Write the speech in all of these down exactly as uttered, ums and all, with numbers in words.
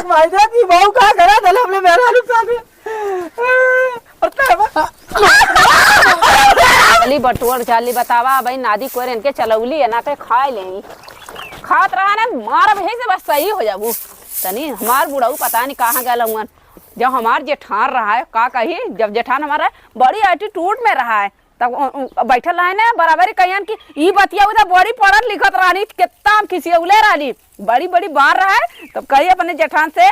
भाई रे, ई बहू का करा देले अपने मेहरारू के साथे। और तब चली बटुअर चाली बतावा, भाई नादी कोरेन के चलौली है ना, ते खाए लेनी। खात रहा ना, मारब यही से बस सही हो जाबू। तनी हमार बुढ़ऊ पता नहीं कहाँ गल हुअन। जब हमार जेठान रहा है, का कही, जब जेठान हमारा बड़ी एटीट्यूड में रहा है, तब उ, उ, बैठल रहे ना, बराबरी कहियन कि ई बतिया उधर बड़ी पढ़त लिखत रहनी, कितना हम खिसियौले रहनी, बड़ी बड़ी बार रहे, तब कही अपने जेठान से,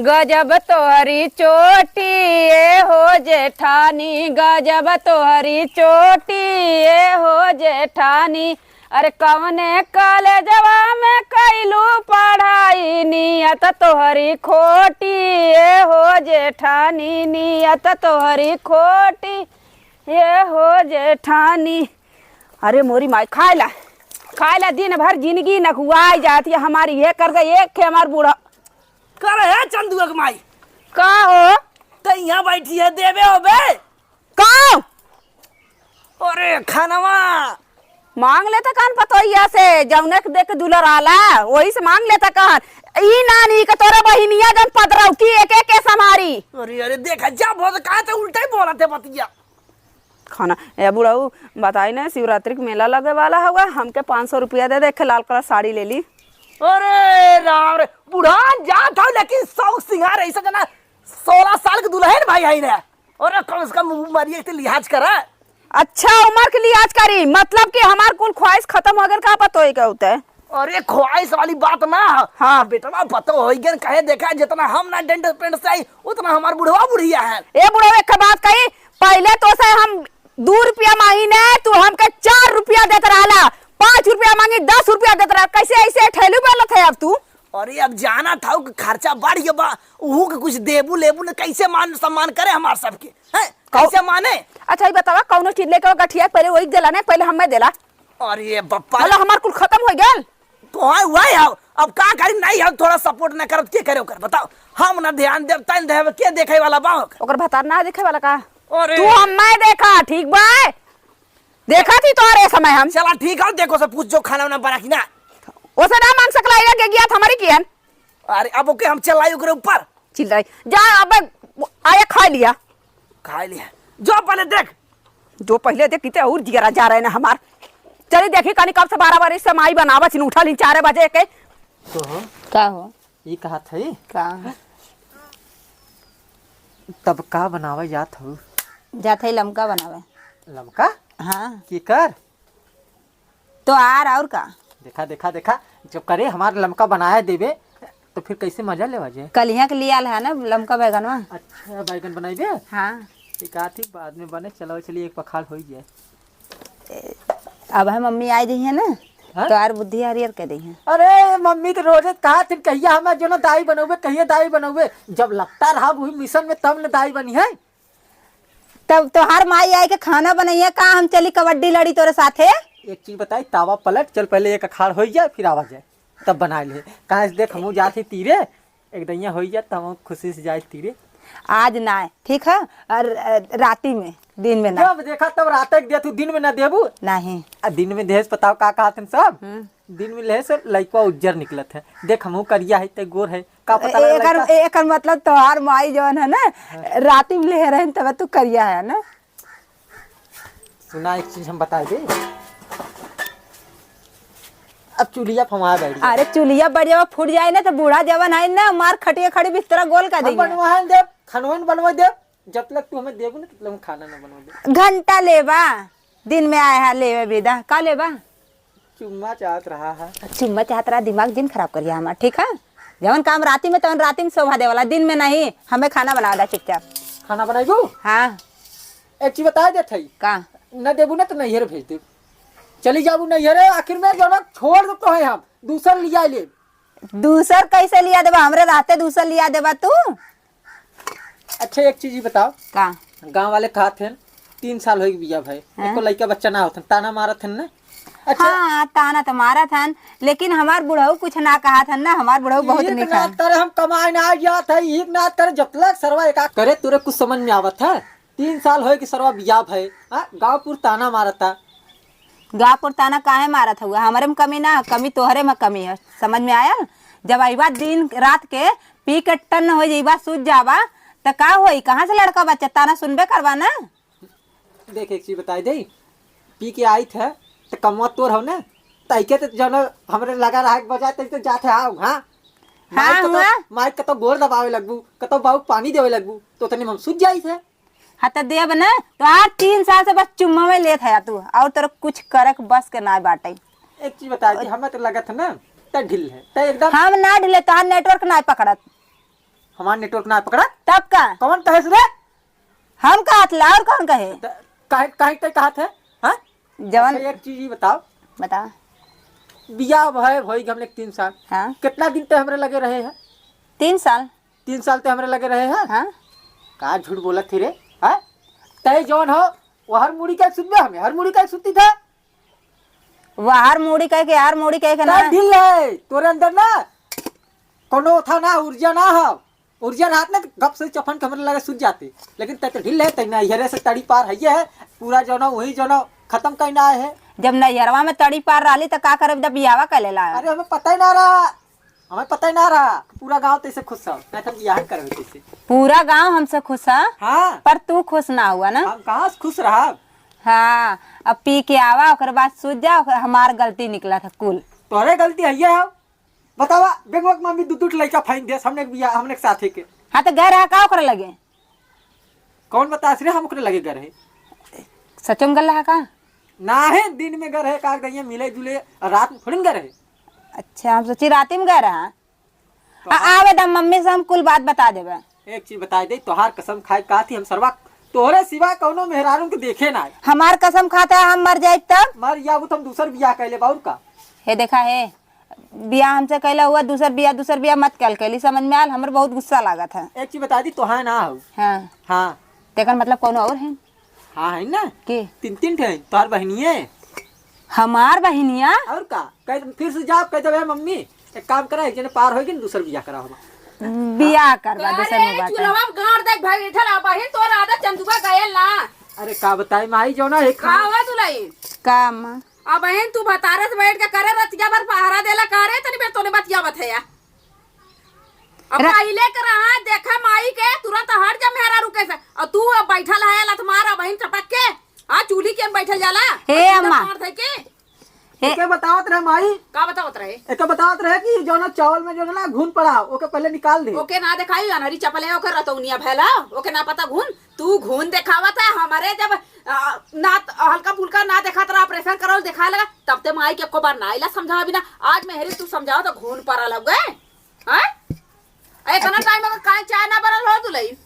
"गजब तोहरी चोटी ए हो जेठानी, गजब तोहरी चोटी ए हो जेठानी, अरे कवने कॉलेजवा में कैलू पढ़ाई, नियत तोहरी खोटी ए हो जेठानी, नियत तोहरी खोटी।" ये हो जेठानी, अरे मोरी माई, खाए ला, खाए ला, दिन भर जिंदगी नखुआई जाती है हमारी। ये कर दे, एक खे हमार बूढ़ा। कर है चंदुआ के माई। का हो? त यहाँ बैठी है, देवे हो बे? का? अरे खानवा। मांग लेता कान पतोहिया से, जौने के देख दुलर आला, वही से मांग लेता कान। ई नानी के तोरे बहिनिया जौन पदरौकी एक एक के संभारी। अरे, अरे, देखा, जब हो तो कहा तो उल्टा ही बोलत है बतिया। खाना, ए बुढ़ऊ, बताई ना, शिवरात्रि के मेला लगे वाला हवा, हमके पाँच सौ रुपया दे दे, एक लाल कलर साड़ी ले ली। अरे राम रे, बुढ़ा जात हो, लेकिन शौक सिंगार ऐसा जना, सोलह साल के दुल्हन भाई है ना। अरे कम से कम उमरिया के लिहाज करा। अच्छा, उम्र के लिहाज करी, मतलब कि हमार कुल ख्वाहिश खत्म हो गइल का पतोही के होते? अरे ख्वाहिश वाली बात ना। हाँ। बेटवा पतो हो गए, कहे देखा, जितना हम ना डेंट पेंट से आई, उतना हमार बुढ़वा बुढ़िया है। ए बुढ़वा, एक बात कही, पहले तो से हम दू रुपया मांगी ने, तू हमके चार रुपया देत रहला, पाँच रुपया मांगी, दस रुपया देत रहला, कैसे ऐसे ठेलू बोलत है अब तू? अरे अब जाना था कि खर्चा बढ़ गया बा, उहू के कुछ देबू लेबू ने, कैसे मान सम्मान करे हमार सबके, हैं? कौ- कैसे माने? अच्छा, ये बतावा, कौनो चीज लेके वो गठिया पहले वही देला ने, पहले हमें देला। अरे बप्पा। मतलब हमार कुल खत्म हो गया। तो हाँ, हुआ है, अब का करी, नहीं हम थोड़ा सपोर्ट ना करब, के करे ओकर, बताओ। हम ना ध्यान देब, तन देब, के देखे वाला बा ओकर? ओकर भतार ना देखे वाला का? अरे। तू हम मैं देखा, ठीक बा? देखा थी तोहरे समय हम। चला ठीक है, देखो से पूछ जो खाना वाना बना कि ना। ओसे ना मांग सकला, ये के गिया हमारी कियन। अरे अब ओके हम चिल्लाई ओकरे ऊपर। चिल्लाई। जा अब आया खा लिया। खा लिया। जो पहले देख। जो पहले देख, किते और जिगरा जा रहे ना हमार। चली देखी कानी कब से बारह बजे से माई बनावत ही, उठल ही चार बजे के। तो हो? का हो? ई कहा थई? का? तब का बनावे जात हो? जात है लमका बनावे। लमका? हाँ। की कर? तो आर और का? देखा, देखा, देखा, जब करे हमार लमका बनाए देबे, तो फिर कैसे मजा लेवा जाए? कलिया के लिए आल है ना लमका बैगनवा। अच्छा, बैगन बनाइबे? हाँ। ठीक है, ठीक, बाद में बने, चलो, चलिए, एक पखाल हो ही जाए। ए, अब है मम्मी आई रही है ना, हाँ? तो आर बुद्धि हरियर कर रही है। अरे, मम्मी तो रोजे कहा थी, "कहिया हमें जो ना दाई बनोबे, कहिया दाई बनोबे।" जब लगता रहा वही मिशन में, तब न दाई बनी है। तब तोहार माई आए के खाना बनइया का, हम चली कबड्डी लड़ी तोरे साथे? एक चीज बताई, तावा पलट, चल पहले एक अखाड़ होइ जाए, फिर आवा जाए, तब बनाए ले। कहाँ से देख, हमहू जात ही तीरे, एक दइया होइ जाए, तब हम खुशी से जाए तीरे। आज ना, ठीक है? और, अ, राती में, दिन में ना। जब देखा तब रात के देत हूँ, दिन में ना देबू? नहीं। आ दिन में देस बताओ का कहत हन सब? हम्म। दिन में लेहे से लइकवा उज्जर निकलत है। देख, हमहू करिया है, ते गोर है। का पता ए-, लगा एकर, लइका? ए-, एकर मतलब तोहार माई जवन है ना, हाँ। राती में लेहे रहन, तब तू करिया है ना। सुना, एक चीज हम बता दे। अब चुलिया फमा बैठ गया। अरे, चुलिया बढ़िया फूट जाए ना, तो बूढ़ा जवन है ना, मार खटिया खड़ी बिस्तरा गोल कर हम देंगे। बनवा दे, खनवन बनवा दे। जब तक तू हमें देबू ना, तब तक हम खाना ना बनवा दे। घंटा लेबा, दिन में आए हा लेवे बेदा, का लेबा? चुम्मा चाहत रहा है। चुम्मा चाहत रहा, दिमाग जिन खराब करिया हमार, ठीक है? जवन काम राती में, तवन राती में शोभा देवाला, दिन में नहीं। हमें खाना बनावा दा चुपचाप। खाना बनाइबू? हाँ। एक चीज बता देत हई। का? न देबू ना तो नैहर भेज देब। चली जाबू नैहर, आखिर में जवन छोड़ देतो है हम, दूसर लिया ले। दूसर कैसे लिया देबा? हमरे रहते दूसर लिया देबा तू? अच्छा, एक चीज ही बताओ। का? गांव वाले कहत हैं, तीन साल होई बिया भाई, हाँ? एको लइका बच्चा ना होत हैं, ताना मारत हैं ना? अच्छा। हाँ, ताना तो मारत हन, लेकिन हमार बुढ़ऊ कुछ ना कहत हन ना, हमार बुढ़ऊ बहुत एक नीक नात हन। करे हम कमाए ना जात है, एक नात करे जतलक सरवा एक करे, तोरे कुछ समझ में आवत है? तीन साल होए कि सरवा बिया भाई, हाँ? गाँव पुर ताना मारता। गाँव पुर ताना काहे मारत हुआ? हमरे में कमी ना, कमी तोहरे में कमी है, समझ में आयल? जब अइबा दिन रात के पी के टन्न होइ जइबा, सूत जाबा, त का होई? कहाँ से लड़का बच्चा? ताना सुनबे करबा ना। देख, एक चीज बताई दे, पी के आइत है, त कमवा तोर हौ ना, तइके त जौन हमरे लगा रहा के बजाय, तइके जात है, आओ, हाँ? हाँ, माई कतौ, हुआ। माई कतौ गोड़ दबावे लगबू, कतौ बाऊ पानी देवे लगबू, तो तनी हम सूत जाइत है। हाँ, त देब ना, तोहार तीन साल से बस चुम्मा में लेत है तू, और तोर कुछ करक बस के ना बाटे। एक चीज बताई दे, हमें तो लगत है ना, तै ढील है, तै एकदम हम ना ढीले, तोहार network ना पकड़त। हमार network ना पकड़त? तब का? कौन कहे रे? हम कहत ला, और कौन कहे? त-, काहे, काहे तै कहत है? हाँ? जवन अच्छा, एक चीज ही बताओ। बता। बियाह भय होई हमने तीन साल। हाँ। कितना दिन तै हमरे लगे रहे है? तीन साल। तीन साल तै हमरे लगे रहे है? हाँ। का झूठ बोलत थी रे? हाँ? तै जौन हो, वो हर मुड़ी का सुतबे हमें, हर मुड़ी का सुती था। वो हर मुड़ी कह के, हर मुड़ी कह के ना। तै ढील है, तोरे अंदर ना कोनो था ना, ऊर्जा ना हो। ऊर्जा रहत ना, त गप से चफन के हमरे लगे सुत जाते। लेकिन तै तो ढील है, तै नैहरे से तड़ी पार है, ये है, पूरा जौना वही जौना खत्म कहीं ना आए है। जब नैहरवा में तड़ी पार रहली, त का करब, जब बियाहवा कर लेला? अरे, हमें पता ही ना रहा, हमें पता ही ना रहा। पूरा गांव तैसे खुश है, नहीं तो बियाह करबे कैसे? पूरा गांव हमसे खुश है, हाँ। पर तू खुश ना हुआ ना। हम कहाँ से खुश रहा? हाँ, अब पी के आवा, ओकर बाद सूत जा, ओकर हमार गलती निकला था कुल। तोहरे गलती है ये है। बतावा, बेंगवा के मम्मी दू दू ठो लइका फाइन देस, हमने के बियाह, हमने के साथे के। हाँ, तो गए रहा का ओकरे लगे? कौन बतास रे, हम ओकरे लगे गए रहे? सचो में गल रहा का? नाहे, दिन में गए रहे, का कहिए, मिले जुले, रात में थोड़ी न गए रहे। अच्छा, हम सोची राती में गए रहा। तो आ, हाँ। आवे दा, मम्मी से हम कुल बात बता देबे। एक चीज बताई दे, तोहार कसम खाए का थी, हम सरवा तोहरे सिवा कौनो मेहरारू के देखे ना। हमार कसम खाता है, हम मर जाए तब? मर जाबू तो हम दूसर बियाह कर लेब, और का? हे देखा है, बियाह हमसे कैला हुआ, दूसर बियाह, दूसर बियाह मत कल कैली, समझ में आल? हमर बहुत गुस्सा लागत है। एक चीज बता दी, तोहार ना हो। हाँ। हाँ। तेकर मतलब कौनो और है? हाँ, है ना? के? तीन, तीन ठे, तोहार बहिनी है। हमार बहिनिया? और का? कह, फिर से जाओ, कह देबे, "मम्मी, एक काम करा, एक जने पार होई कि दूसर बियाह करा हमार।" बियाह करवा, का दूसर रे, में बात है। चूल्हा में गाड़ दे, भाई, इधर आ, बहिन, तोर आदत चंदुआ गयल ना। अरे, का बताई माई, जो ना, एक का हम हुआ दुलई? का अम्मा? अब बहिन, तू भतारे से बैठ के करे रतिया भर पहरा देला का रे? तनी बेर तोने बतियावत है या? अब र- पहिले के रहा, देखा माई के, तुरंत हट जा मेहरारू के से। और तू अब बैठल है लथमार, अब बहिन चपक के, हाँ, चूल्ही के बैठल जाला। हे अम्मा। मार धइ के। हे। एके बतावत रहे माई। का बतावत रहे? एके बतावत रहे कि जौन चावल में जौन ना घुन पड़ा, ओके पहले निकाल दे। ओके ना देखाई, अनहरी चपल है, ओके रतौनिया भैला, ओके ना पता घुन। तू घून देखावत है, हमरे जब, आ, ना त-, हल्का फुल्का ना देखात रहा, operation करल देखा लगा, तब ते माई के एको बार ना आइला समझावा बिना। आज मेहरी तू समझाओ तो घून परा लग गए। हाँ? ए, इतना अच्छा। Time अगर काहे चाय ना बनल हो दुलई?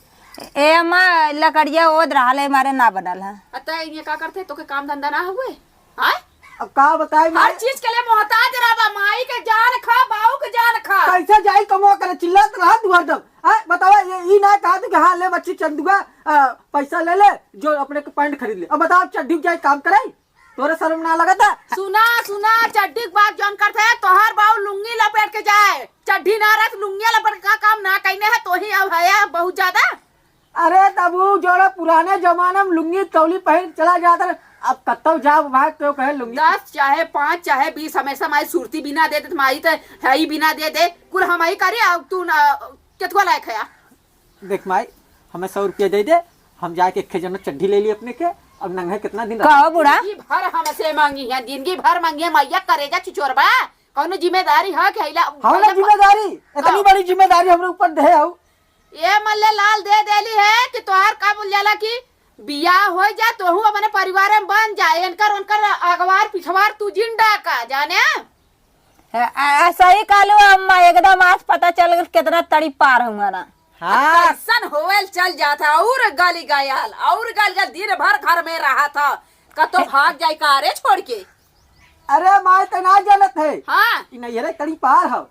ए अम्मा, लकड़िया ओद रहल है, मारे ना बनल है। अतः ये का करते, तोके काम धंधा ना हुए? हाँ? अब का बताई हर माई? चीज के लिए मोहताज रहबा, माई के जान खा, बाऊ के जान खा। कैसे जाई कमवा करे, चिल्लात रहा तू हरदम। हाँ, बतावा, ये ई ना कहा तू कि हाँ, ले बच्ची चंदुआ, आ, पैसा ले ले, जो अपने के पैंट खरीद ले। अब बताओ, चड्ढी जाए काम करे, तोरे शर्म ना लगता? सुना, सुना, चड्ढी के बात जौन करते, तोहार बाऊ लुंगी लपेट के जाए, चड्ढी ना रहे तो लुंगिया लपेट का काम ना कइने है, तो ही अब है बहुत ज्यादा। अरे तब उ जोड़ा पुराने जमाना में लुंगी चोली पहिर के चला जात रहे, अब कतौ जाब भाग के कहे लुंगी। दस चाहे पाँच चाहे बीस, हमेशा माई सुरती बिना दे दे, माई तो है ही बिना दे दे, कुल हम ही करी, अब तू ना, केतुआ लायक है या? देख माई, हमें सौ रुपया दे दे, हम जाके एक जन चड्ढी ले ली अपने के, अब नंगे कितना दिन रह कहो बूढ़ा। जिंदगी भर हमसे मांगी है, जिंदगी भर मांगी है, मैया करेजा चिचोरबा, कौनो जिम्मेदारी है कि हैला, हम ना हैला जिम्मेदारी, इतनी हाँ। बड़ी जिम्मेदारी हमरे ऊपर दे हो। ए मल्ले लाल दे देली है कि तोहार का बोल जाला कि बियाह हो जा, तोहू अपने परिवार में बन जा, इनकर उनकर अगवार पिछवार तू जिन डाका, जाने? आ, आ, सही कहलू अम्मा, एकदम आज पता चल गल कितना तड़ी पार हुआ ना। हाँ। कैसन होवल चल जात है, और गली गयल, और गली गयल, दिन भर घर में रहा था, कतो भाग जाए का रे छोड़ के? अरे माई, ते ना जानत है। हाँ। ई नैहरे तड़ी पार हो।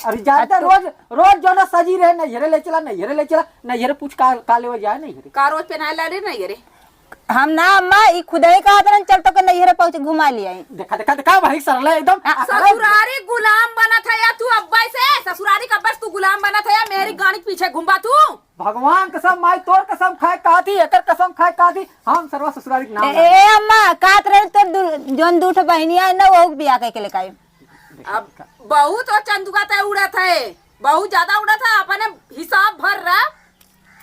अरे जानते आ तू रोज, रोज जो ना सजी रहे, नैहरे ले चला, नैहरे ले चला, नैहरे पूछ का, का लेवे जाए नैहरे। का रोज पहनाए ला रे नैहरे? हम ना अम्मा, ई खुदे ही कहत रहन, "चल तोके नैहरे पहुँच घुमा ले आई।" देखा, देखा, देखा, वही सरले एकदम। आ, अरे ससुरारी गुलाम बनत है या तू अब्बे से? ससुरारी का बस तू गुलाम बनत है या मेरी गाड़ी के पीछे घूमबा तू? भगवान कसम, माई तोर कसम खाए का थी, एकर कसम खाए का थी, हम सरवा ससुरारी के नाम ए, ना ए अम्मा, कहत रहे तो दू, जोन दू ठो बहिनिया है ना, वो बियाह कइके लेके आई। अब बहुत वो चंदुआ तय उड़त है, बहुत ज्यादा उड़त है, अपने हिसाब भर रहा।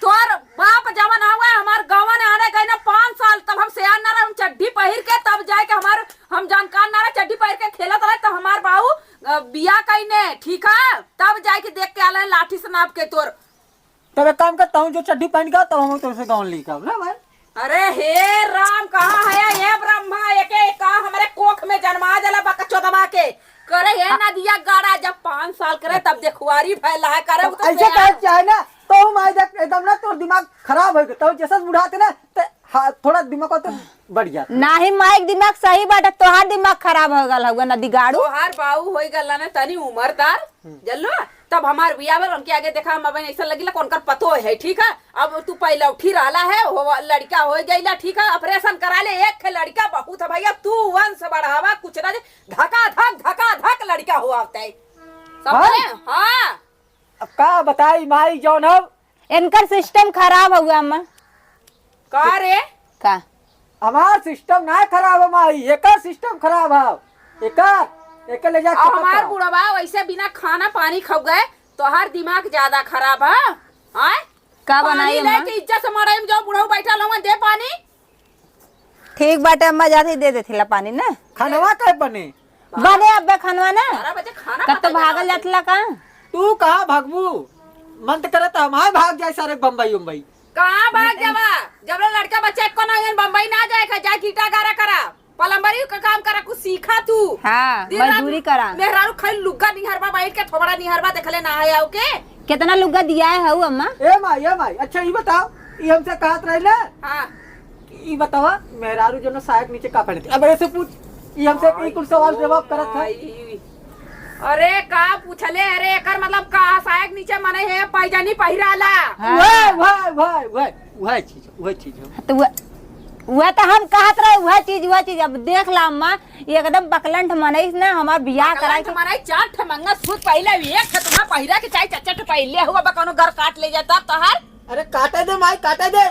तोर बाप जवन हवे, हमार गवन आने गए ना पाँच साल, तब हम सियान ना रहे, हम चड्ढी पहिर के तब जाए के हमार, हम जानकार ना रहे, चड्ढी पहिर के खेलत रहे, तब हमार बाऊ, अ, बिया कइने, ठीक है, तब जाए के देख के आले हैं लाठी से नाप के तोर। तब एक काम करता हूँ, जो चड्ढी पहन के, तब हम तोसे गवन लेके आवे ना भाई। अरे हे राम, कहाँ है ये ब्रह्मा, एके का हमरे कोख में जन्मा जाला बकचोदवा के। करे हे नदिया गाड़ा, जब पाँच साल करे तब देखुआरी भैला है, करे अब उ तो ऐसे सियान। कहे चाहे ना, तो हम आई देख एकदम ना तोर दिमाग खराब हो गया, तो जैसे बुढ़ाते ना, ते हाँ, थोड़ा दिमाग तो बढ़ जाता। नाही माई के दिमाग सही बाटे, तोहार दिमाग खराब हो गल हउआ नदी गाड़ू। तोहार बाऊ होई गल ना तनी उमरदार, हम्म। जल्लो, तब हमार बियाह भर उनके आगे देखा, हम अबे ऐसा लगिला कि उनकर पतो है, ठीक है? अब तू पहले उठी रहला है, हो लड़का हो गईला, ठीक है? ऑपरेशन करा ले, एक ठे लड़का बहुत है भैया, तू वंश बढ़ावा, कुछ ना दे, धका धक, धका धक लड़का हो आवता है। हाँ? समझे? हाँ। अब का बताई माई जौन अब इनकर सिस्टम खराब हउआ अम्मा। का रे? का? हमार सिस्टम ना खराब है माई, एकर सिस्टम खराब है। एकर, एकर ले जा अब के हमार पकड़ा। बुढ़वा वैसे बिना खाना पानी खउए, तोहार दिमाग ज्यादा खराब है। आय? का पानी बनाई अम्मा? लेके इज्जत से मड़ई में जाओ, बुढ़ऊ बैठल हवन, दे पानी। ठीक बाटे अम्मा, जात ही दे देथिला पानी ना। खानवा का बने? बने अब्बे खानवा ना। बारह बजे खाना कब तो पकाए भागल जाना जातला का? तू कहाँ भागबू? मन तो करे तो हमार भाग जाए सारे बम्बई उम्बई। कहाँ भाग जावा? जब ले लड़का बच्चा एको ना आइन, बम्बई ना जाए का, जाए ईटा गारा करा, प्लम्बरी का काम करा, कुछ सीखा तू। हाँ, दिन रात मजदूरी करा। मेहरारू खाली लुग्गा निहरबा, बैठ के थोबड़ा निहरबा, देखले ना है आओ के। कितना लुग्गा दिया है हऊ अम्मा? ए माई, ए माई, अच्छा ई बताओ, ई हमसे कहत रहे ना? हाँ। ई बतावा, मेहरारू जो ना साया के नीचे का पहनती? अब ऐसे पूछ, ई हमसे ई कुल सवाल जवाब करत है। आई। अरे का पूछले? अरे एकर मतलब का, साया के नीचे मने है पैजानी पहिराला? हाँ। वह, वह, वह, वह, वह चीज, वह चीज हो। तो वह, वह तो हम कहत रहे, वह चीज, वह चीज। अब देख ला अम्मा, एकदम बकलंठ मनई ना, हमार बियाह कराए बकलंठ के। मनई, चार ठे मंगलसूत्र पहले, एक ठे तुम्हार पहिरा के चाहे चच्चट पहले हुआ बा, कौनो घर काट ले जाता तोहार। अरे काटे दे माई, काटे दे,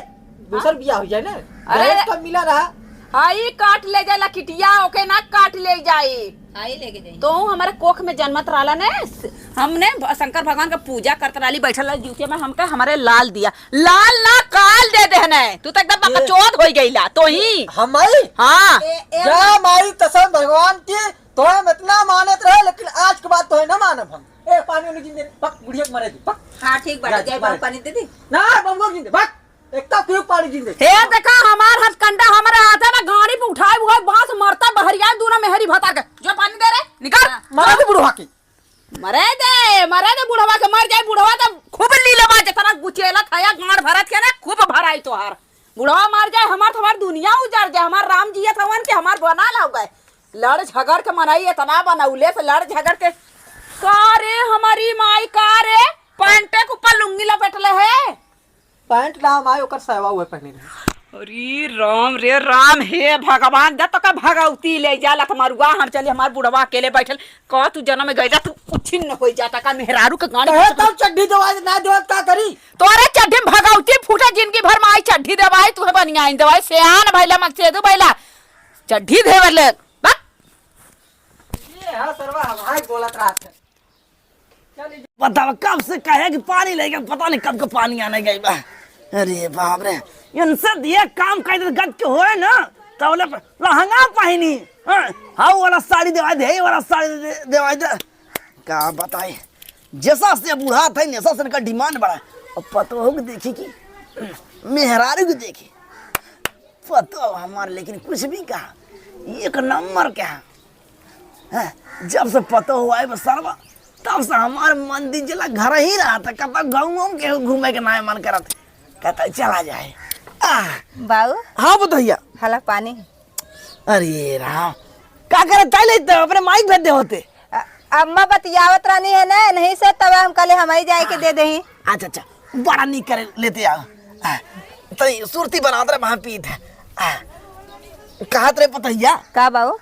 दूसर बियाह हो जाए ना। अरे दहेज कब मिला रहा? हाँ, ई काट ले जाए लकिटिया, ओके ना काट ले जाई। आई लेके जाई। तो हमारे कोख में जन्मत रहला ने, हमने भ-, शंकर भगवान का पूजा करत रहली, बैठल रहली जूतिया में, हमका हमारे लाल दिया, लाल ना काल दे देहने। तू तो एकदम ये बकचोद होई गईला, तो ही। हम माई? हाँ। ए, ए, जा माई, कसम भगवान की, तोहे हम इतना मानत रहे, लेकिन आज के बाद तोहे ना मानब हम। ए, पानी उनी जिन दे, पक, बुढ़िया के मरे दी, पक। हाँ, ठीक बा, जा, जाए मरे। बाबू, पानी दे दी। ना, बबुआ जिन दे, पक। एक तो क्यों पानी जिन दे। हे, देखा, हमार हथकंडा हमारे हाथ है, मैं गाड़ी पे उठाए हुए, बांस मरता बहरिया, दोनों मेहरी भतार के। जो पानी दे रे, निकाल। हाँ। मरे दी बुढ़वा के। मरे दे, मरे दे बुढ़वा के, मर जाए बुढ़वा तो खूब लीले बा, जितना गुचेला खाया गांड भरत के ना, खूब भराई तोहार। बुढ़वा मर जाए, हमार तो हमार दुनिया उजर जाए, हमार राम जियत हवन के हमार बना लाओ गए। लड़ झगड़ के मनई इतना बनौले से लड़ झगड़ के। का रे हमारी माई, का रे? पैंटे के ऊपर लुंगी लपेटले है। पैंट ना माई, ओकर सैवा उहे पहने रहे। अरे राम रे राम, हे भगवान, दे तो का भगौती ले जा लत मरुआ, हम चली, हमार बुढ़वा अकेले बैठल। का तू जन्म में गइला, तू उच्छिन्न हो जाता का मेहरारू के गाड़ी कहे तब चड्ढी देवाई ना देवत का करी? तोरे चड्ढी में भगौती फूटे, जिंदगी भर माई चड्ढी देवाई, तुहे बनियान देवाई, सियान भइला, मकसेदू भइला, चड्ढी देवे ले, बक। ये है सरवा, हमारे बोलत रहत है। बतावा, कब से कहे कि पानी लेके, पता नहीं कब का पानी आने गई बा। अरे बाप रे, इनसे दिए काम कर दे, गद के होए ना, तौले पे लहंगा पहनी, हाँ, हाउ वाला साड़ी देवाई दे, ये वाला साड़ी दे, देवाई दे। का बताई, जैसा से बूढ़ा था, नैसा से इनका डिमांड बढ़ा। अब पतोह के देखी कि मेहरारू के देखी, पतो हमार लेकिन कुछ भी कहा, एक नंबर के है। हैं, जब से पतो हुआ है बस सरवा, तब से हमार मन दी जिला घर ही रहा था, कब गाँव में केहू घूमे के नाय मन करत, कहता चला जाए। आ, बाऊ। हाँ बतैया। हला पानी। अरे राम, का करत ताई लेते अपने माइक भेज दे होते। अ-, अम्मा बतियावत रहनी है ना, नहीं से तब हम कहले हम ही जाए के दे देही। अच्छा, अच्छा, बड़ा नीक करे लेते आओ। आ, तो ये सुरती बनावत रहे, वहाँ पीत है। आ, कहत रहे पतैया। का बाऊ?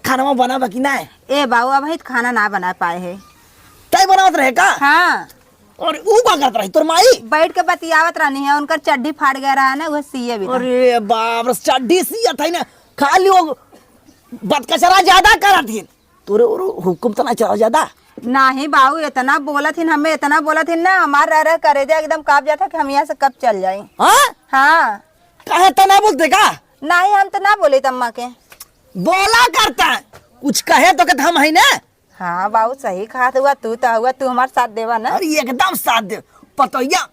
खाना बना बा कि ना? ए बाऊ, अबही तो खाना ना बना पाए है। तय बनावत रहे का? हाँ। और ऊ का करत रही तोर माई? बैठ के बतियावत रहनी है, उनकर चड्ढी फाट गया रहा ना, वह सीए भी। अरे बाप रे, चड्ढी सीयत है ना, खाली वो बतकचरा ज्यादा करत ही। तोरे और हुकुम तो ना चलाओ ज्यादा। नाही बाऊ, इतना बोलत हिन, हमें इतना बोलत हिन ना, हमार रह रह करेजा एकदम काँप जाता कि हम यहाँ से कब चल जाई। हाँ? हाँ। काहे तो ना बोलते का? नाही, हम तो ना बोले तम्मा के। बोला करता है, कुछ कहे तो कहते हम है ना। हाँ बाऊ, सही कहा हुआ, तू तो हुआ, तू हमार साथ देवा ना। अरे एकदम साथ दे। पतोहिया,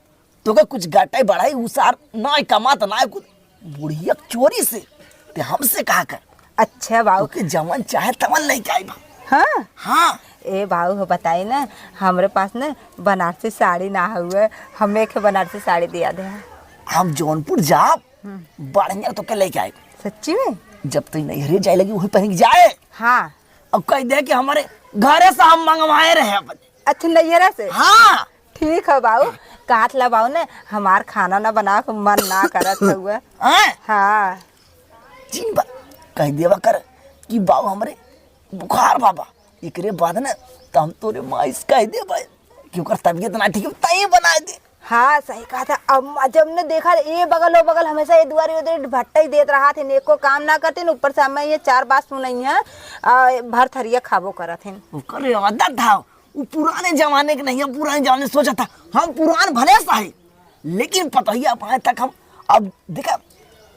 तोके कुछ घटाई बढ़ाई, उ सार ना कमात ना कुछ, बुढ़िया चोरी से, ते हमसे कहा कर। अच्छा बाऊ। तोके जवन चाहे तवन लेके आई बा। हाँ? हाँ। ए बाऊ हो बताई ना, हमरे पास ना बनारसी साड़ी ना हुए, हमें एक बनारसी साड़ी दिया दे। हम जौनपुर जाब, हम्म। बढ़िया तोके लेके आई। सच्ची में? जब तू नैहरे जाए लगी, वही पहन के जाए। हाँ। अब कह दे कि हमारे घरे से हम मंगवाए रहे अपने। अच्छा, नैहरा से? हाँ। ठीक है बाऊ, काट ला बाऊ ने, हमार खाना ना बनावे के मन ना करत हुआ। हाँ? हाँ। जिन बा-, कह देवा कर कि बाऊ हमरे बुखार बाबा, एकरे बाद ना त हम तोरे माई से कह देबे कि ओकर तबीयत ना ठीक है, तई बना दे। हाँ, सही कहा था। अब जब ने देखा, ए बगल ओ बगल, हमेशा ए दुआरी ओ दुआरी भट्टा ही देत रहा थे, एको काम ना करते, ऊपर से हमें ये चार बात सुनाई है, आ, भर थरिया खाबो करत हैं। ओकर आदत था, वो पुराने जमाने के नहीं है, पुराने जमाने सोचा था, हम पुरान भले सा है, लेकिन पतोहिया पाए तक हम, अब देखा,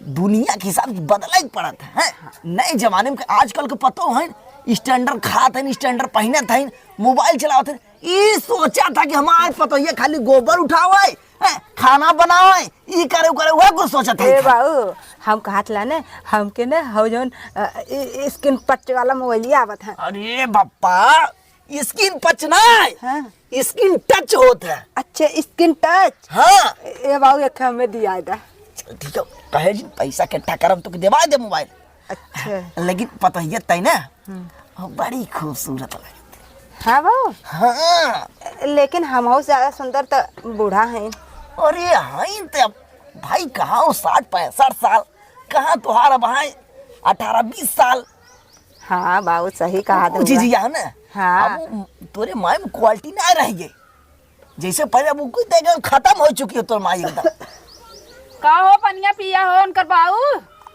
दुनिया के हिसाब से बदले के पड़त है, हैं? नए जमाने में आजकल के पतो है, standard खात है, standard पहनत है, मोबाइल चलावत है, ई सोचा था कि हमार पतोहिया खाली गोबर उठावे, हैं, खाना बनावे, ई करे, उ करे, वह कुछ सोचत है। ए बाऊ, हम कहत ला ने, हमके ने, हौ जौन, अ, इ-, screen touch वाला मोबाइलिया आवत है। अरे बप्पा, screen touch ना है, हाँ। Screen touch होत है। अच्छा, screen touch? हाँ। ए बाऊ, एक हमें दिया दा। चल ठीक है, कहे जी, पैसा इकट्ठा करम तो देवा दे मोबाइल। अच्छा। लेकिन पतोहिया तै ना, हम्म। हाँ, बड़ी खूबसूरत लगत। हाँ बाऊ? हाँ। लेकिन हमहू से ज्यादा सुंदर तो बूढ़ा हैं। अरे हैं तो अब भाई कहाँ हो, साठ पैंसठ साल, कहाँ तोहार अब हैं अठारह बीस साल। हाँ बाऊ, सही कहा उ दे चीज हुआ। या ना। हाँ। अब वो तोरे माई में quality ना रह गई। जैसे पहले वो कोई देगा, खत्म हो चुकी है तोर माई एकदम। का हो, पनिया पिया हो उनकर बाऊ?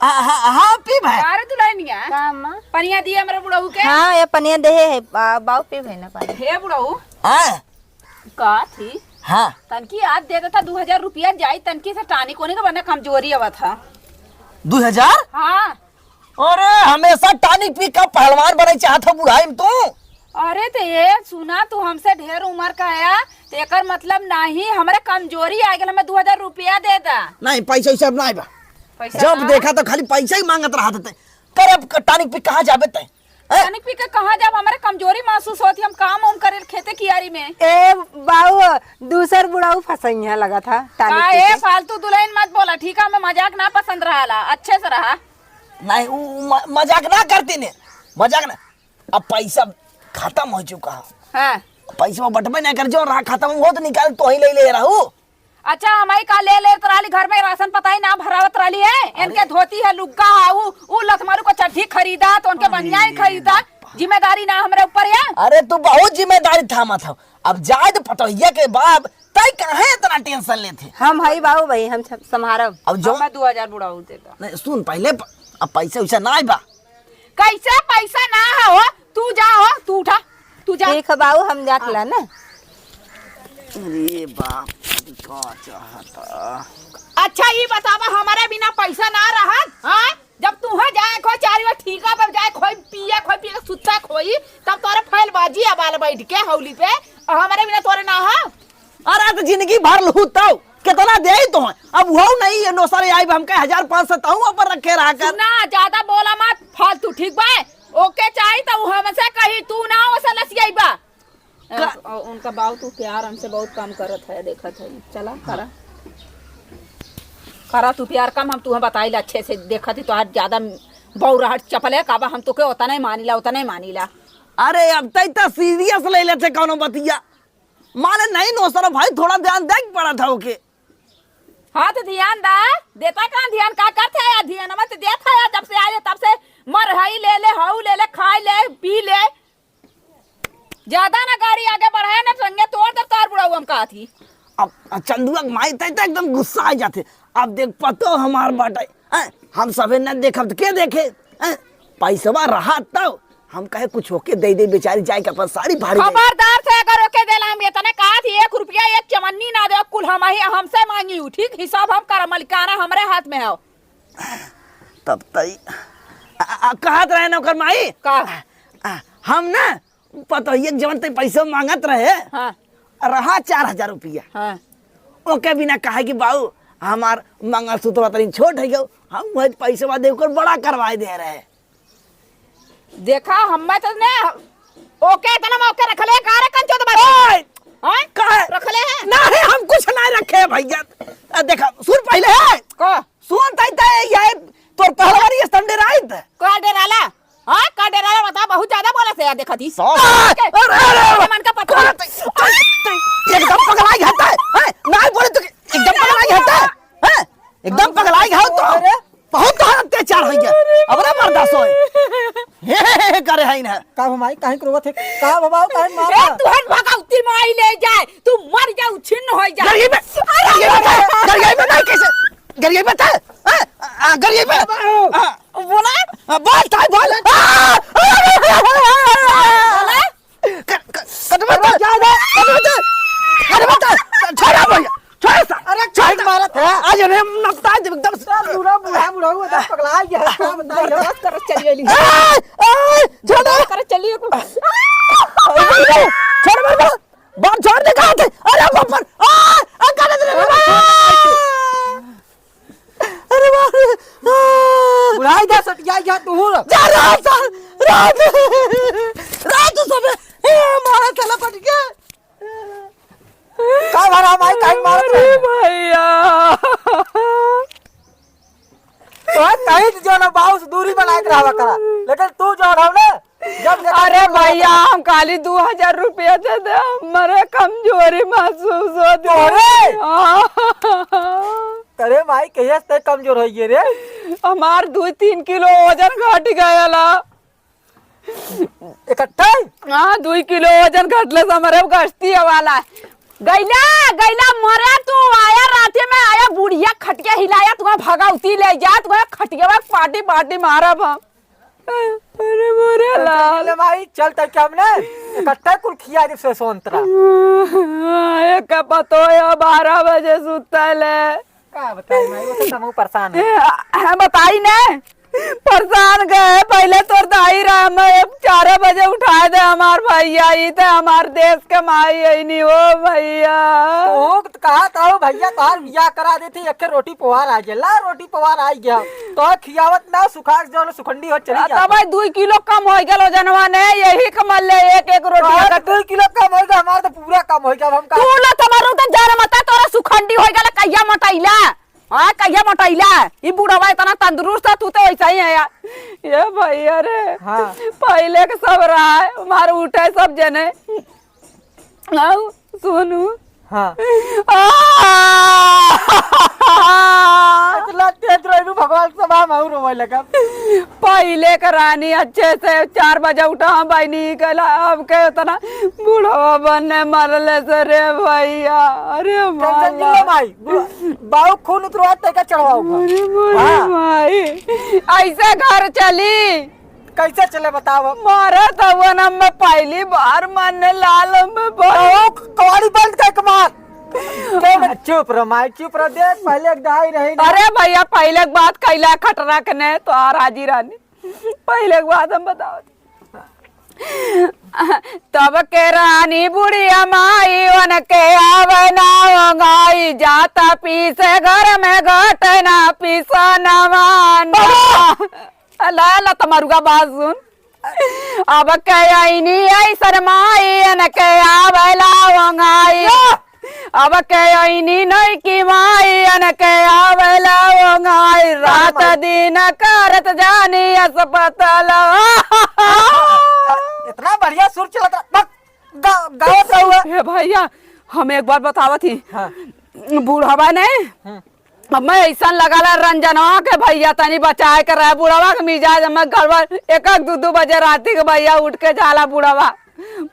हाँ, हाँ, हाँ, पी भाई। का रे दुल्हनिया? का अम्मा? पनिया दिए हमरे बुढ़ऊ के। हाँ, ये पनिया दे है, बा-, बाऊ पी भाई ना पानी। हे बुढ़ऊ। हाँ। का थी? हाँ। तनकी आज दे देता दो हजार रुपया, जाई तनकी से tonic ओनिक बने, कमजोरी आवत था। दो हजार? हाँ। अरे, हमेशा tonic पी का पहलवान बने चाहत हो बुढ़ाई में तू? अरे, तो ये सुना, तू हमसे ढेर उम्र का है, तो एकर मतलब नाही, हमरे कमजोरी आ गल, हमें दो हजार रुपया दे दा। नहीं, पैसा वैसा अब नहीं बा। पैसा जब ना? देखा तो खाली पैसा ही मांगत रहत ते। कर अब tonic पी कहाँ जाबे ते? हैं? Tonic पी के कहाँ जाब? हमरे कमजोरी महसूस होती, हम काम उम करे खेते कियारी में। ए बाऊ, दूसर बुढ़ऊ फंसैया लगा था tonic का? पी ए के। फालतू दुल्हन मत बोला, ठीक है? हमें मजाक ना पसंद रहा, अच्छे से रहा। नहीं, उ, उ म-, मजाक ना करती ने, मजाक ना। अब पैसा खत्म हो चुका है। हाँ। पैसा बटबे ना कर, जो रहा खत्म, वो तो निकाल, तो ही ले ले रहू। अच्छा, हमारी का ले लेत रहली, घर में राशन पता ही ना भरावत रहली है। अरे। इनके धोती है, लुग्गा है, उ, उ लथमारू को चड्ढी खरीदा, तो उनके अरे बनियान खरीदा, बाप। जिम्मेदारी ना हमरे ऊपर है। अरे, तू बहुत जिम्मेदारी थामत हो। अब जाए तो पतोहिया के बाप, तै काहे इतना tension लेत है? हम हई बाबू भाई, हम सब संभारब। अब जो हमें दो हजार बुढ़ऊ देता। नहीं, सुन पहले प-, अब पैसा वैसा ना बा। कैसे पैसा ना हो? तू जा हो, तू उठा, तू जा। ठीक है बाबू, हम जात ला ना। अरे बाप, का चाहता? अच्छा, ई बतावा, हमारे बिना पैसा ना रहत, हाँ? जब तुहे जाए खोई चार गो ठीका पर जाए खोई, पिए खोई, पी के सुत्ता खोई, तब तोरे फैल बाजी आ बाल बैठ के हौली पे, और हमारे बिना तोरे ना हो। अरे तो जिंदगी भर लहू तौ, कितना देई तो है? अब वो नहीं है, नौसरे आई, हम कहे हजार पाँच सौ तहूँ ऊपर रखे रहा कर। सुना, ज्यादा बोला मत, फालतू, ठीक बा? ओके चाही तो उ हमसे कही, तू ना ओसे लसियाई बा। का- अ, उनका बाऊ तू प्यार हमसे बहुत कम करत है, देखत है। चला, करा। करा तू प्यार कम, हम तुहे बताइला अच्छे से, देखत ही तोहार ज्यादा बौराहट चपले का बा, हम तोके उतना ही मानिला, उतना ही मानिला। अरे अब तै तो serious ले लेते कौनो बतिया। माने नहीं नौसर भाई, थोड़ा ध्यान दे के पड़ा था ओके। हाँ, तो ध्यान दा, देता कहाँ ध्यान, का करते है? ध्यान मत देता है, जब से आए तब से मर हई, ले ले, हऊ ले ले, खाए ले, पी ले। ज्यादा ना गाड़ी आगे बढ़ाए, ना टंगे तोड़ दे तार बुढ़ऊ, हम कहा थी। अब चंदुआ के माई तै तो एकदम गुस्सा आ जाते। अब देख पतो हमार बाटे, हैं? हम सबे न देखब त के देखे, हैं? पैसवा रहा तब, हम कहे कुछ होके दे दे, बेचारी जाए के अपन साड़ी फाड़ गई। खबरदार से अगर ओके देला, हम इतने कहा थी, एक रुपया एक चवन्नी ना दे, कुल हम ही, हमसे मांगी हूँ, ठीक? हिसाब हम कर, मलिकाना हमरे हाथ में है। तब तई, आ, आ, कहत रहे ना ओकर माई? का? आ, हम ना पतोहिए के जवन ते पैसा मांगत रहे, हाँ। रहा चार हजार रुपया। हाँ। ओके बिना कहे कि बाऊ, हमार मंगलसूत्र तनी छोट है गयो, हम वही पैसा दे ओकर बड़ा करवाए दे रहे। देखा, हम्मे तो ने, ओके इतना मौके रखले का रे कंचो तुम्हारे? ओए! हाँ? काहे? रखले हैं? नहीं, हम कुछ नहीं रखे भैया। आ, देखा, सुन पहले है। का? सुन तई तई, ये तोर पहलवानी स्तंभ डेराइत। का डेराला? हाँ, का डेराला बता, बहुत ज्यादा बोला से यार, देखा थी। सौ। आ, अरे, अरे, अरे, मन का पत्थर। अरे, तई, तई, तई, एकदम पगलाई घाटा है, हैं? नहीं बोले तो एकदम पगलाई घाटा है, हैं? एकदम पगलाई घाटा तो। अरे। बहुत तोहर अत्याचार हो गया, अब ना बर्दाश्त होए। हे, हे, हे, करे है ना। का हो माई, काहे के रोवत है? का हो बाबू, काहे मारा? ए, तुहर भगवती माई ले जाए, तू मर जा, उछिन्न हो जा। गरियाई बे, अरे, गरियाई बे, गरियाई बे नहीं कैसे? गरियाई बे था? हाँ? आ, गरियाई बे? बाबू। हाँ। बोला? आ, बोल, ताई, बोल। आ, आ, आ, आ, आ, आ, आ, बोला? क-, क-, कटवा दे। अरे, जा, जा। कटवा दे। कटवा दे। छोड़ा भैया। छोड़ा सा। अरे, छोड़ काहे सा। मारत है? आज रे, नपटा दे एकदम। सब बूढ़ा, बूढ़ा, बूढ़ा हुआ, एकदम पगला गया है। क्या बताइए, बस कर चली गई। ए, ए, छोड़। बस कर चली गई। छोड़, मत, मत। बाप छोड़ दे, कहाँ थे? अरे, बाप रे। आ, आ, कहाँ थे? अरे बाप रे। आ। बुढ़ाई जा, सटिया जा तू। जा, रात, रात, रात सब, ए, मारा चला पट गया। का भरा माई, काहे मारत अरे रहे? भैया। तो कहीं जो ना बाबू से दूरी बनाए के रहवा करा, लेकिन तू जो रहो ना, जब देखा अरे तू भैया, हम खाली दो हजार रुपया दे दे, हमरे कमजोरी महसूस होत है। तोरे? हाँ। अरे माई, कहिया से कमजोर हो गए रे? हमार दो तीन किलो वजन घट गया ला। इकट्ठा? हाँ, दो किलो वजन घटले से हमरे गश्ती वाला। गैला, गैला मरे तू, आया राती में, आया बुढ़िया खटिया हिलाया, तुम्हें भगौती ले जा, तुम्हें खटिया में पाटी पाटी मारब हम। अरे मोरे चल, लाल। चल, चल, भाई, चल, तब क्या हमने इकट्ठा कुल खिया दे से सोनतरा। एक पतो है, बारह बजे सुतल है। का बताई माई, वो तो हमहू परेशान है। ए, हम बताई ने, परेशान गए, पहले तोर दाई रहा, मैं चार बजे उठाए दे हमार भैया, ई ते हमार देश के माई है नी, ओ भैया। तो कहा था भैया, तोहार बियाह करा देती, एक रोटी पोहार आ गया, ला रोटी पोहार आ गया, तो खियावत ना, सुखा के जो सुखंडी हो चली आ, जाती। तब भाई, दुई किलो कम हो गया वजनवा ने, यही कमल ले एक एक रोटी तो अगर दुई किलो कम हो गया, हमार तो पूरा कम हो गया, अब हम का तू ला, तुम्हारू तो जान मता, तोरा सुखंडी हो गया, कहिया मोटाइला? हाँ, कहिया मोटाइला? ई बुढ़वा इतना तंदुरुस्त है, तू तो ऐसा ही है यार। ये भैया रे, हाँ। पहले के सब रहा है, हमारे उठे सब जने। आओ, सोनू। हाँ। आ! इतना तेज रहलू, भगवान सब हम और रोवे लगा। पहले के रानी अच्छे से चार बजे उठा, हम बहनी गला, अब के इतना बुढ़वा बनने मरले से रे भैया। अरे टेंशन माँ। जिन लो भाई, बु-, बाऊ खून उतरवा ते का चढ़वाओ घर। अरे मोरे हाँ। भाई, ऐसे घर चली? कैसे चले बताओ? मारा था वो ना, मैं पहली बार मानने लाल में बा-, तो कवाड़ी बंद करके मार। चुप रह माई, चुप रह, देख पहले एक दहाई रही ना। अरे भैया, पहले एक बात कैला खटरा के ने तो आ राजी रानी। पहले एक बात हम बताओ। तब के रानी बुढ़िया माई उनके आवे ना ओंगाई, जाता पीसे घर में घटे ना पीसा नवाना। अला, अला, तमरुआ बात सुन। अब के आईनी ऐसन माई, इनके आवेला ओंगाई। अब के आईनी नई की माई, इनके आवेला ओंगाई। रात दिन करत जानी अस्पताल। इतना बढ़िया सुर चलत रहा। बक, गा-, गावत रहुआ। हे भैया, हम एक बात बतावत ही। हाँ। बूढ़वा ने हम्म। अब मैं ऐसा लगाला रंजनवा के भैया तनी बचाए के रहे, बुढ़वा के मिजाज में गड़बड़, एक एक दू दू बजे राती के भैया उठ के जाला बुढ़वा।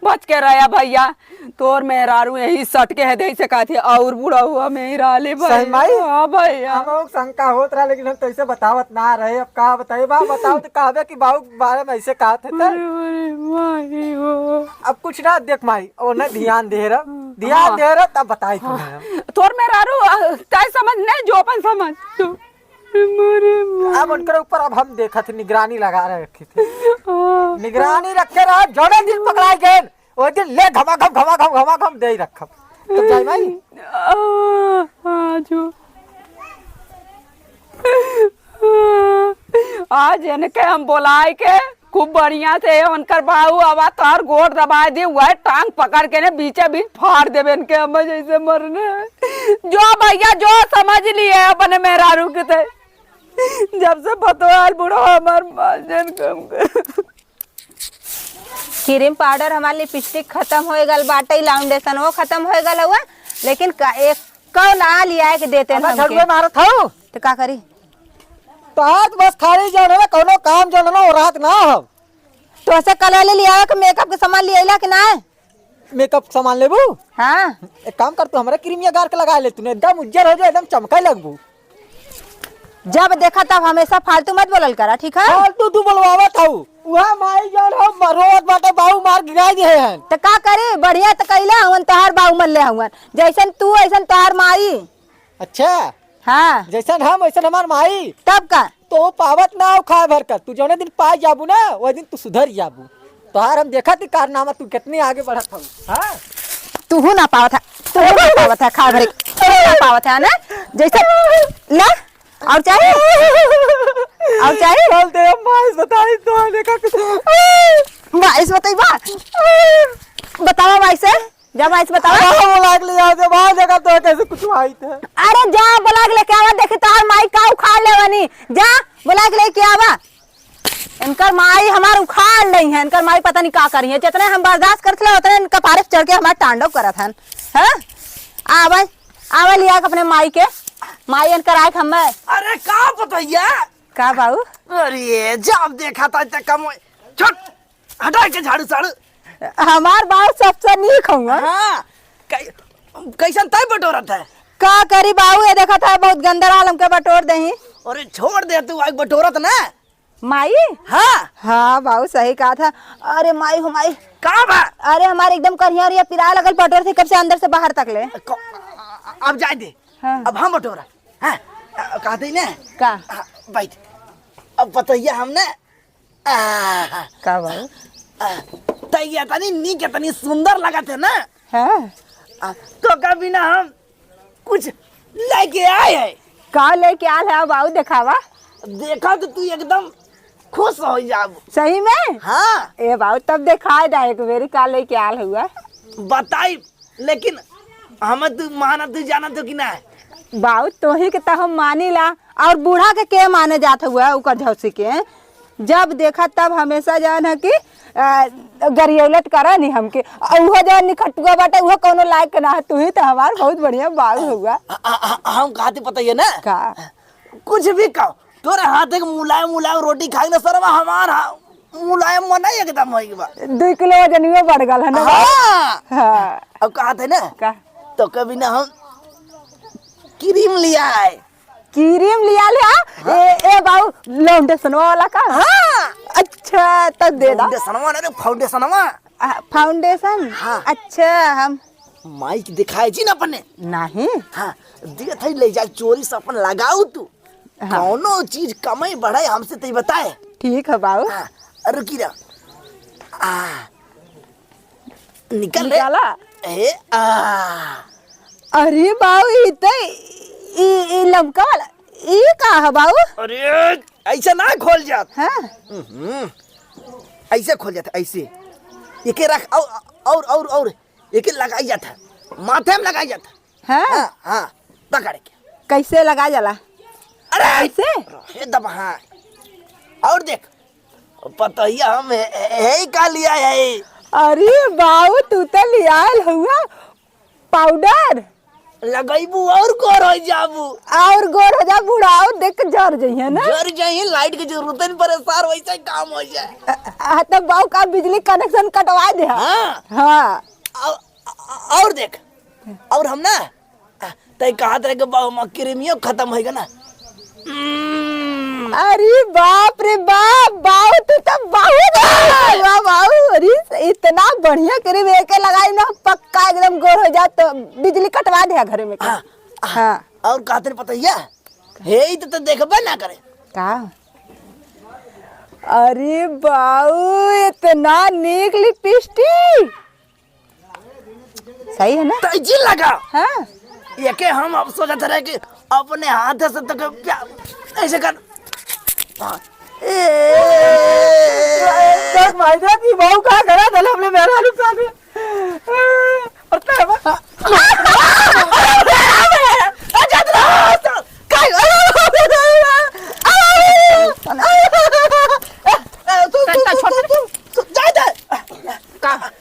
बच के रहा भैया, तोर मेहरारू यही सट के है, दे से कहती और बुढ़ा हुआ में ही रहा ले भाई। सही माई? हाँ भैया। हम लोग शंका होत रहा, लेकिन हम तैसे बतावत ना रहे। अब का बताई बा, बताओ तो कहबे कि बाबू के बारे में ऐसे कहत है तो। अरे, अरे, माई हो। अब कुछ ना देख माई, ओने ध्यान दे रहा, ध्यान हाँ। दे रहा, तब बताई हाँ। तुम्हें हम। तोर मेहरारू, अ, तय समझ नहीं, जो अपन समझ। अरे, माई। अब उनकर ऊपर अब हम देखत, निगरानी लगा रहे। हाँ। निगरानी रखे रहा, जौने दिन पकड़ाई गए, ओए दिन ले घमाघम, घमाघम, घमाघम दे ही रखब। तब जाई माई? आ, आ जो। आज इनके हम बोलाए के खूब बढ़िया से, उनकर बाऊ आवा तोहर गोड़ दबाए दे, वह टांग पकड़ के ने बीचे बीच फाड़ देबे इनके, हम जैसे मरने। जो भैया जो समझ लिए अपने मेहरारू के ते। जब से पतोह आल बूढ़ो हमार माँ जन कम कर। क्रीम पाउडर, हमार लिपस्टिक खतम होइ गल बाटे, फाउंडेशनो खतम होइ गल हुआ, लेकिन का, एक कौ ना लियाए के देते अबे हमके। झड़ुए मारत हऊ। तो का करी? तो आज बस खाली जौन है ना, कौनो काम जौन है ना, वो रात ना हो। तो ऐसे कल वाले लियावे के मेकअप के सामान लियाइला कि ना? मेकअप के सामान लेबू? हाँ। एक काम कर, तू हमरा क्रीमिया गार के लगा ले, तूने एकदम उज्जर हो जाए, एकदम चमकाए लगबू। जब देखा तब हमेशा फालतू मत बोलल करा, ठीक है? फालतू तू बोलवावत हऊ। उहे माई जौन हो, रोवत बाटे, बाऊ मार गिराई दिए हैं। त का करी, बढ़िया त कइले हवन, तोहार बाऊ मरले हवन। जैसन तू, ऐसन तोहार माई। अच्छा। हाँ। जैसन हम, वैसन हमार माई। तब का? तो पावत ना हो खाए भर कर, तू जौने दिन पाए जाबू ना, वही दिन तू सुधर जाबू। तोहार हम देखा थी कारनामा, तू कितनी आगे बढ़त हऊ। हाँ। तू ना पावत है, तू ना पावत है, खा भरे, तू ना पावत है ना, जैसे, ला, और चाही? और चाही? चल तेरा माइस बताई तो देखा कुछ। माइस बताई बा? बतावा माइस से, जा माइस से बतावा। हाँ, बोला के ले जाओ, जब आ जगह तो कैसे कुछ आई थे। अरे जा, बोला के लेके आवा, देखी तोहार माई का उखाड़ लेवनी, जा, बोला के लेके आवा। इनकर माई हमार उखाड़ लेई है, इनकर माई पता नहीं का करी है। जितने हम बर्दाश्त करत ले, उतने इनका पारे चढ़ के हमार तांडव करत हन। हाँ? आवे, आवे लिया के अपने माई के, माई इनकर आए के हमें। अरे का पतोहिया? का बाऊ? अरे जब देखा था इतना कम होए। छोड़, हटा के झाड़ू साड़ू। हमार बाऊ सबसे नीक हउआ। हाँ, कै-, कैसन तय बटोरत है? का करी बाऊ, ये देखा था बहुत गंदर आलम के बटोर देही। अरे छोड़ दे तू, आज बटोरत ना। माई? हाँ। हाँ, बाऊ सही कहा था। अरे माई हो माई। का बा? अरे हमारे एकदम करिया उरिया पिराए लगल, बटोर थे कब से अंदर से बाहर तक ले। को-, अब जाए दे। हाँ। अब हम बटोरा। हाँ, अ, कहा दे ने? का? हाँ, बैठ। अब बतैया हमने। आ, का बाऊ? आ, तैया तनी नीक, तनी सुंदर लगत है ना? हाँ। आ, तो कभी ना हम कुछ लेके आए हैं। का लेके आल है बाऊ, देखावा। देखा तो तू एकदम खुश हो जाबू। सही में? हाँ। ए बाऊ, तब देखाए दा एक बेरी का लेके आल हुआ। बताई, लेकिन हमें तू माना, तू जाना तो कि ना? बाऊ, तोही के तो हम मानी ला, और बूढ़ा के के माने जात हुआ, ओकर झौसी के। जब देखा तब हमेशा जान है कि, अ, गरियौलत करा नहीं हमके। और उहो जौन निखटुआ बाटे, उहो कौनो लायक के ना है। तू ही तो हमार बहुत बढ़िया बाऊ हुआ। आ, आ, आ, हम कहते पता ये ना? का? कुछ भी कहो, तोरे हाथ एक मुलायम, मुलायम रोटी खाई ना सरवा, हमार हा-, मुलायम मन है एकदम होई बा। दो किलो वजनियो बढ़ गल है ना? हाँ। हाँ। अब कहते ना? का? तो कभी ना हम क्रीम लिया है। क्रीम लिया ले, हाँ? हाँ। ए, ए बाऊ, फाउंडेशनवा वाला का? हाँ। अच्छा, तब दे दा। फाउंडेशनवा ना रे, फाउंडेशनवा। आ, फाउंडेशन? हाँ। अच्छा, हम माइक दिखाए जी ना अपने। नहीं। हाँ, दिए थे ले जा, चोरी से अपन लगाऊ तू। हाँ। कौनो चीज कमाई बढ़ाई हमसे तई बताए। ठीक है बाऊ। हाँ, रुकी रह। आ, निकल रे। निकाला? ए, आ। अरे बाऊ, ई तो, ई, ई लमका वाला, ई का है बाऊ? अरे, ऐसे ना खोल जात। हाँ। हम्म, ऐसे खोल जात, ऐसे। एके रख, और, और, और, और, एके लगाई जात है, माथे में लगाई जात है। हाँ। हाँ, हाँ, पकड़ के। कैसे लगा जाला? अरे, ऐसे? रहे दबा, हाँ। और देख, पतोहिया हम हे, हे, हे का लिया है? अरे बाऊ, तू तो लियाल हुआ पाउडर। लगइबू और गोर होइ जाबू। और गोर होइ जा, बुढ़ाऊ देख के जर जइहे ना। जर जइहे, लाइट के जरूरत नहीं पड़े सार, वैसे काम होइ जाए। आ, आ, तब बाऊ का बिजली कनेक्शन कटवा दे। हाँ। हाँ। और, और देख, और हम ना, तै कहत रहे कि बाऊ, हमार क्रीमियो खत्म होइ गया ना। हम्म। अरे बाप रे बाप, बाऊ तू तो बहुत हुआ बाऊ। अरे इतना बढ़िया क्रीम एके लगाई ना, पक्का एकदम गोर होइ जात, तो बिजली कटवा दे घर में के। हाँ, हाँ। हाँ। और कहत रहे पता है, हे ई तो, तो देखबे ना करे। का? अरे बाऊ, इतना नीक लिपस्टिक। सही है ना? तैजी लगा। हाँ। ये के हम अब सोचत रहे कि अपने हाथ से तो के प्यार ऐसे कर। हाँ। ए, देख भाई, देख, ये बहू का करा था अपने मेहरारू साथ में। और तब का?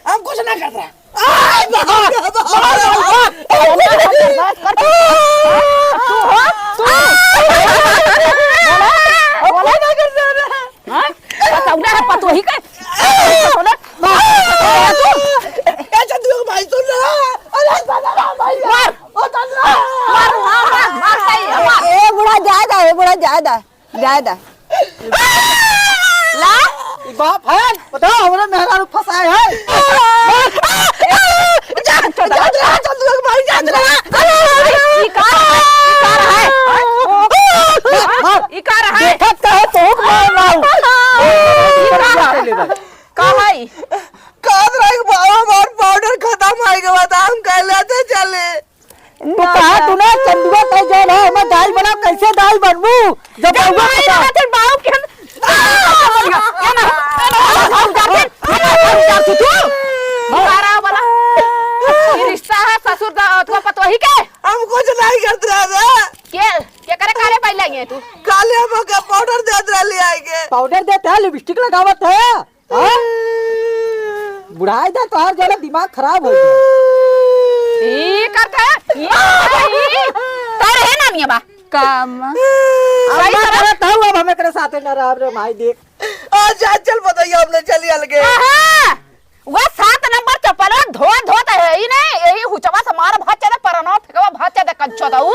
हम कुछ ना कर रहा। तू हो? तू? बोला? बोला? हाँ? पतौना है, पतोही के? बोला? ए, चंदू भाई, सुन ना। अरे, सुन ना, भाई। मार। ओ, चंदू। मार, मार, मार, मार, सही है, मार। ए, बूढ़ा, जाए दा, ए, बूढ़ा, जाए दा। जाए दा। ला। ई बाप है, बताओ, हमरा मेहरारू फंसाए है। जा, जा, जा, जा, जा, भाई, जा, जा। ई का है? ई का है? मार, मार। ई का है? देखत का है तो मार रहा हूँ। ई का है? का भाई? कहत रहे कि बाबा, हमार पाउडर खत्म होइ गवा, तो हम कहले थे चले। तू ना। कहा तू ना, चंदुआ कहे जौन है, हमें दाई बना, कैसे दाई बनबू? जब जब बउआ माई बता। रहते बाबू के हम, आ, ये ना, ये ना, हम जाते, हम जाते तू। मारा वाला। ये रिश्ता है ससुर दा, अथवा पतोही के? हम कुछ नहीं करत रहे बे। के, के करे काले पाई लगे तू? काले हम ओके पाउडर देत रहली आइके। पाउडर देत है, लिपस्टिक लगावत है। हाँ? बुढ़ाई दा तोहार जरा दिमाग खराब होइ गया। ई करता है? ई, ई, तोर है ना मियाँ बा? काम। अम्मा सही तरह। करत हूँ, अब हम एकरे साथे न रहब रे माई, देख। आ, जा, चल, बताइए, हमने चली अलगे। आहा! वह सात नंबर चप्पल धो, धो तो है ही नहीं, यही हुचवा से मार भाग चले, परनो फेंकवा भाग चले, कंचो दऊ।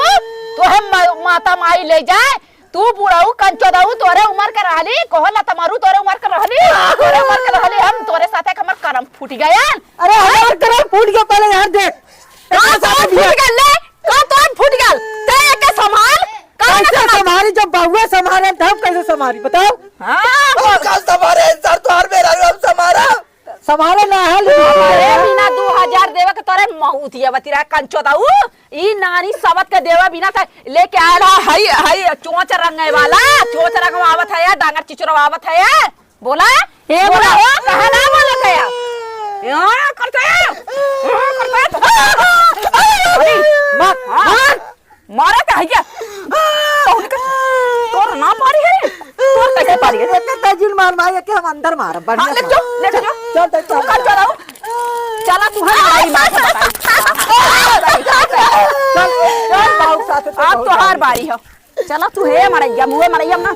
तो है म-, माता माई ले जाए, तू बुढ़ऊ कंचोदऊ तोरे उमर के रहली, कोहला तमारू तोरे उमर के रहली, तोरे उमर के रहली, हम तोरे साथे के हमर करम फूट गयल। अरे, हमार करम फूट गया पहले यार, देख। का एकरे साथे करम बियाह फूट गयल ले? का तोर फूट गयल? ते एके संभाल, का कैसे संभाल? संभारी? जब बउआ संभारे, तब कैसे संभारी? बताओ। हाँ, हम बोल। का संभारे? सर, तोहर मेहरारू हम संभारा। संभारे ना है, लेकिन अरे बिना दू हजार देवे के तोरे मौत ये बतिरा कंचोदऊ। ई नानी सबत के देवे बिना त लेके आयल ह, हई, हई चोंच रंगे वाला, चोंच रंगवावत है, डांगर चिचुरवावत है। बोला? ए, बोला बोला। हो, कहा ना बोलत है? यहाँ करते हैं, यहाँ करते हैं। अरे, मार, हाँ। मार। मारा का है क्या? तोहनी का तोर ना पारी है? तोर कैसे पारी है? एके तजिल मार मार, एके हम अंदर मार, बढ़िया हाँ, ले मार। जो, ले जो। चल, चल, तू चल, कल चल। चलाऊ। चला तू है मारी मार के बताई। चल, चल, बाबू साथ में आप बहुत तो हार मारी। बारी हो। चला तू है मरैया, मुँह मरैया ना।